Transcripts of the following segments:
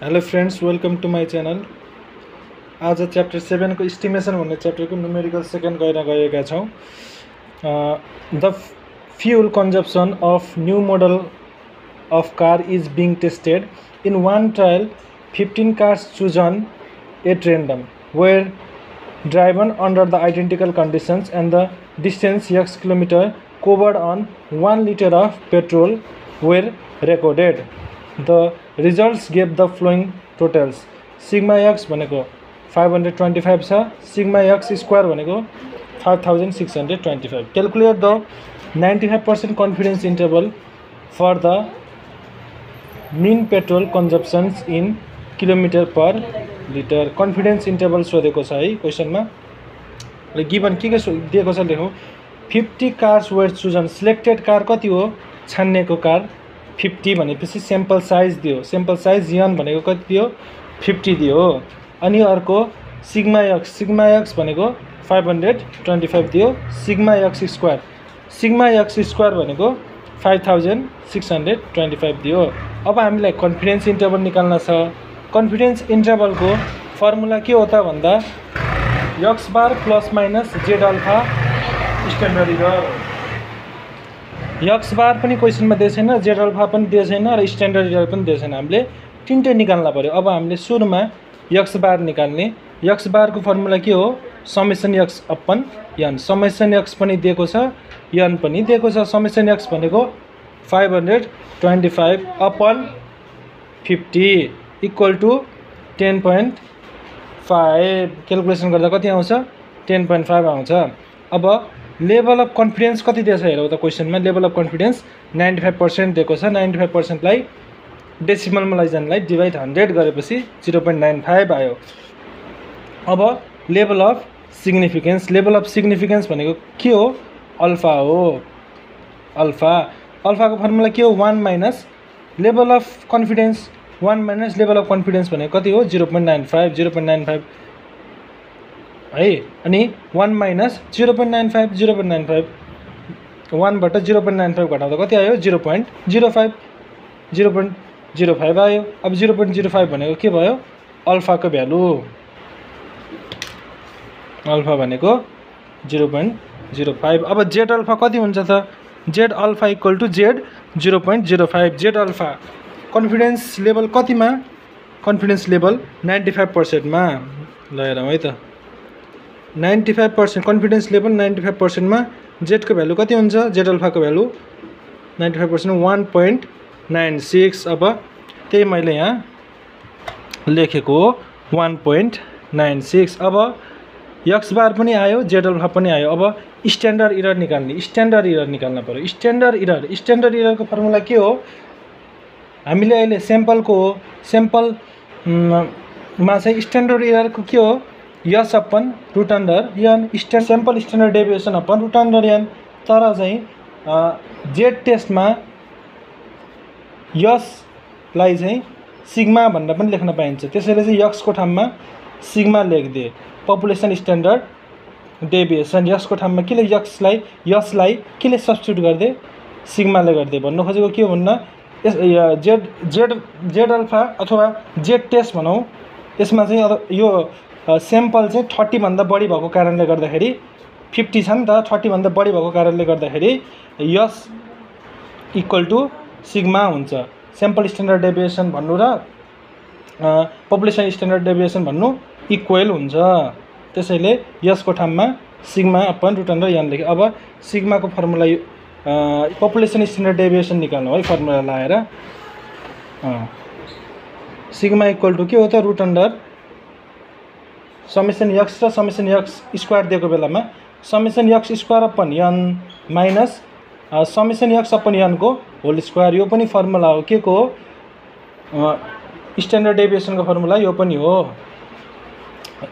Hello friends, welcome to my channel. आज chapter 7 को estimation भन्ने चैप्टर को न्यूमेरिकल सेकेन्ड गएका छौं। The fuel consumption of new model of car is being tested. In one trial, 15 cars chosen at random were driven under the identical conditions and the distance x kilometer covered on 1 liter of petrol were recorded. The results gave the following totals. Sigma x भनेको 525 छ, sigma x square भनेको 5625. Calculate the 95% confidence interval for the mean petrol consumptions in kilometre per litre. Confidence interval सोधेको छ है क्वेसनमा. र given के दिएको छ लेखौँ. 50 cars were chosen. Selected car कति हो? छानिएको कार 50 भनेपछि स्याम्पल साइज दियो. स्याम्पल साइज यन भनेको कति दियो? 50 दियो. अनि अर्को सिग्मा एक्स भनेको 525 दियो. सिग्मा एक्स स्क्वायर भनेको 5625 दियो. अब हामीलाई कन्फिडेन्स इन्टरभल निकाल्न छ. कन्फिडेन्स इन्टरभलको फर्मुला के हो त भन्दा x bar plus minus Z alpha standard error. x bar पनि क्वेसनमा दिएको छैन, जेड अल्फा पनि दिएको छैन र स्ट्यान्डर्ड इरर पनि दिएको छैन. हामीले तीनटै निकाल्न पर्यो. अब हामीले सुरुमा x बार निकाल्ने. x बार को फर्मुला के हो? Summation x upon n. Summation x पनि दिएको छ, n पनि दिएको छ. समेसन x भनेको 525 अपन 50 इक्वल टू 10.5. क्यालकुलेसन गर्दा कति आउँछ? 10.5 आउँछ. अब लेभल अफ कन्फिडेन्स कति दिएछ हेरौँ त क्वेसनमा. लेभल अफ कन्फिडेन्स 95% दिएको छ. 95% लाई डेसिमलमा लैजानलाई डिभाइड 100 गरेपछि 0.95 आयो. अब level of significance. Level of significance भनेको के हो? अल्फा हो. अल्फाको फर्मुला के हो? 1 minus level of confidence. 1 minus level of confidence भनेको कति हो? 0.95 है. अनि 1 माइनस 0.95 1 बाट 0.95 घटाउँदा कति आयो? 0.05 आयो. अब 0.05 भनेको के भयो? अल्फाको भ्यालु. अल्फा भनेको 0.05. अब जेड अल्फा कति हुन्छ त? Z alpha equal to z 0.05. Z alpha confidence level कतिमा? कन्फिडेन्स लेभल 95% मा. ल हेरौँ है त. 95% कन्फिडेन्स लेभल 95% मा जेडको भ्यालु कति हुन्छ? जेड अल्फाको भ्यालु 95% 1.96. अब त्यही मैले यहाँ लेखेको 1.96. अब एक्स बार पनि आयो, जेड अल्फा पनि आयो. अब स्ट्यान्डर्ड इरर निकाल्ने. स्ट्यान्डर्ड इरर निकाल्न पर्यो. स्ट्यान्डर्ड इररको फर्मुला के हो? हामीले अहिले स्याम्पलको हो. स्याम्पलमा चाहिँ स्ट्यान्डर्ड इररको के हो? S upon root under N. Sample standard deviation upon root under N. तर चाहिँ जेड टेस्टमा यसलाई चाहिँ सिग्मा भनेर पनि लेख्न पाइन्छ. त्यसैले चाहिँ एक्सको ठाउँमा सिग्मा लेखिदिए. पपुलेसन स्ट्यान्डर्ड डेभिएसन यसको ठाउँमा केले यसलाई केले सब्स्टिट्युट गरिदिए? सिग्माले गरिदिए. भन्नु खोजेको के हो भन्दा जेड अल्फा अथवा जेड टेस्ट भनौँ. यसमा चाहिँ अब यो स्याम्पल चाहिँ 30 भन्दा बढी भएको कारणले गर्दाखेरि 50 छ नि त. 30 भन्दा बढी भएको कारणले गर्दाखेरि यस इक्वल टू सिग्मा हुन्छ. स्याम्पल स्ट्यान्डर्ड डेभिएसन भन्नु र पपुलेसन स्ट्यान्डर्ड डेभिएसन भन्नु इक्वल हुन्छ. त्यसैले यसको ठाउँमा sigma upon root under n लेख्यो. अब सिग्माको फर्मुला पपुलेसन स्ट्यान्डर्ड डेभिएसन निकाल्नु है फर्मुला लगाएर. सिग्मा इक्वल टू के हो त? रुट अन्डर समेसन एक्स र समेसन एक्स स्क्वायर दिएको बेलामा summation x square upon an minus summation x upon एनको होल स्क्वायर. यो पनि फर्मुला हो. के को हो? स्ट्यान्डर्ड डेभिएसनको फर्मुला यो पनि हो.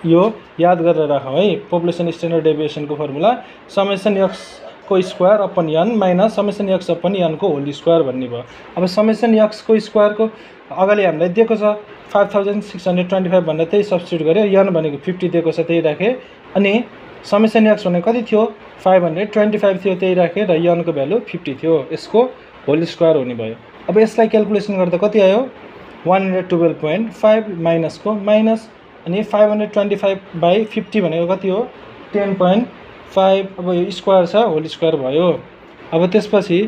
यो याद गरेर राखौँ है. पपुलेसन स्ट्यान्डर्ड डेभिएसनको फर्मुला समेसन एक्स को square upon an minus summation x upon एनको होल स्क्वायर भन्ने भयो. अब समेसन एक्स को स्क्वायरको अगाडि हामीलाई दिएको छ 5625 भनेर त्यही सब्स्टिट्युट गऱ्यो. एन भनेको 50 दिएको छ त्यही राखेँ. अनि समेसन एक्स भनेको कति थियो? 525 थियो त्यही राखेँ र एनको भ्यालु 50 थियो. यसको होल स्क्वायर हुने भयो. अब यसलाई क्यालकुलेसन गर्दा कति आयो? 112.5 माइनसको माइनस अनि 525/50 भनेको कति हो 10.5 अब यो स्क्वायर छ होल स्क्वायर भयो। अब त्यसपछि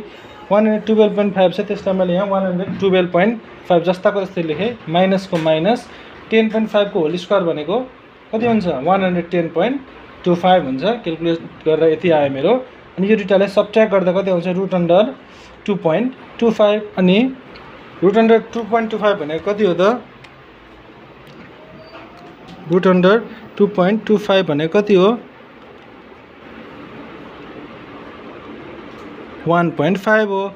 112.5 छ त्यसलाई मैले यहाँ 112.5 जस्ताको जस्तै लेखेँ माइनसको माइनस 10.5 को होल स्क्वायर भनेको कति हुन्छ 110.25 हुन्छ। क्याल्कुलेट गरेर यति आयो मेरो। अनि यो दुईटालाई सब्ट्र्याक्ट गर्दा कति आउँछ √2.25 अनि √2.25 भनेको कति हो त √2.25 भनेको कति हो 1.5 हो।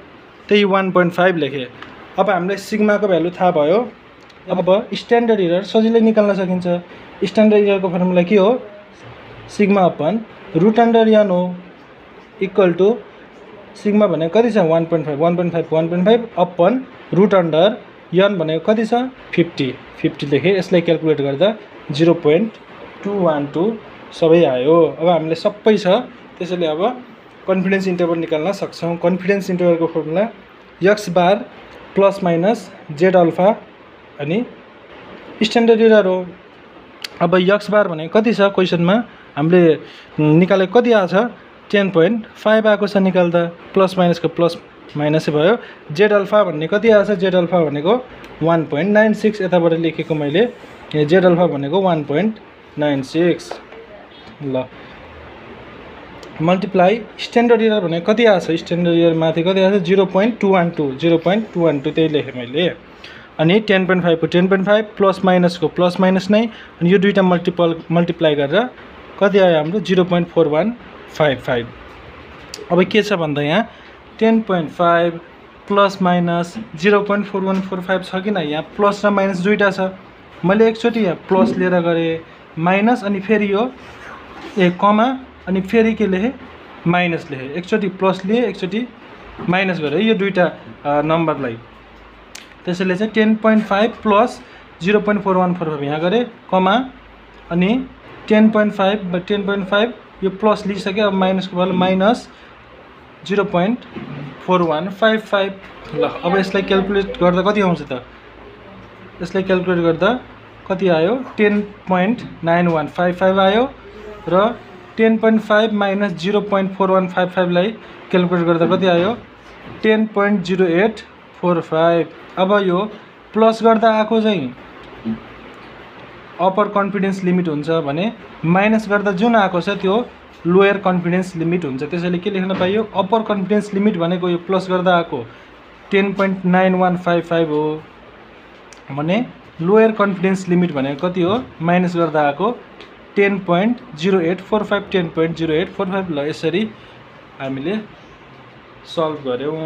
त्यही 1.5 लेखेँ। अब हामीलाई सिग्माको भ्यालु थाहा भयो। अब स्ट्यान्डर्ड एरर सजिलै निकाल्न सकिन्छ। स्ट्यान्डर्ड एररको फर्मुला के हो सिग्मा अपन √n हो इक्वल टु सिग्मा भनेको कति छ 1.5 अपन √n भनेको कति छ 50 लेखेँ। यसलाई क्याल्कुलेट गर्दा 0.212 सबै आयो। अब हामीले सबै छ त्यसैले अब कन्फिडेन्स इन्टरभल निकाल्न सक्छौँ। Confidence इन्टरभलको formula x bar plus minus z alpha अनि स्ट्यान्डर्ड एरर हो। अब x बार भनेको कति छ क्वेसनमा हामीले निकालेको कति आएको छ 10.5 आएको छ निकाल्दा प्लस माइनसको प्लस माइनसै भयो। z अल्फा भन्ने कति आएको छ z अल्फा भनेको 1.96 यताबाट लेखेको मैले z अल्फा भनेको 1.96 ल मल्टिप्लाई स्ट्यान्डर्ड एरर भनेको कति आएको छ स्ट्यान्डर्ड एरर माथि कति आएको छ 0.212 त्यही लेखेँ मैले। अनि 10.5 को 10.5 प्लस माइनसको प्लस माइनस नै अनि यो दुईटा मल्टिप्लाई गरेर कति आयो हाम्रो 0.4155। अब के छ भन्दा यहाँ 10.5 प्लस माइनस 0.4145 छ किन यहाँ प्लस र माइनस दुईटा छ। मैले एकचोटि यहाँ प्लस लिएर गरेँ माइनस अनि फेरि यो कमा अनि फेरि के लेखेँ माइनस लेखेँ। एकचोटि प्लस लिएँ एकचोटि माइनस गरेँ यो दुईटा नम्बरलाई। त्यसैले चाहिँ 10.5 प्लस 0.4145 यहाँ गरेँ कमा अनि 10.5 यो प्लस लिइसक्यो। अब माइनसको भ्यालु माइनस 0.4155 ल अब यसलाई क्याल्कुलेट गर्दा कति आउँछ त यसलाई क्याल्कुलेट गर्दा कति आयो 10.9155 आयो र 10.5 माइनस 0.4155 लाई क्याल्कुलेट गर्दा कति आयो 10.0845। अब यो प्लस गर्दा आएको चाहिँ अप्पर कन्फिडेन्स लिमिट हुन्छ भने माइनस गर्दा जुन आएको छ त्यो लोयर कन्फिडेन्स लिमिट हुन्छ। त्यसैले के लेख्न पाइयो अप्पर कन्फिडेन्स लिमिट भनेको यो प्लस गर्दा आएको 10.9155 हो भने लोयर कन्फिडेन्स लिमिट भनेको कति हो माइनस गर्दा आएको 10.0845 10.0845 ल यसरी हामीले सल्भ गर्यौं।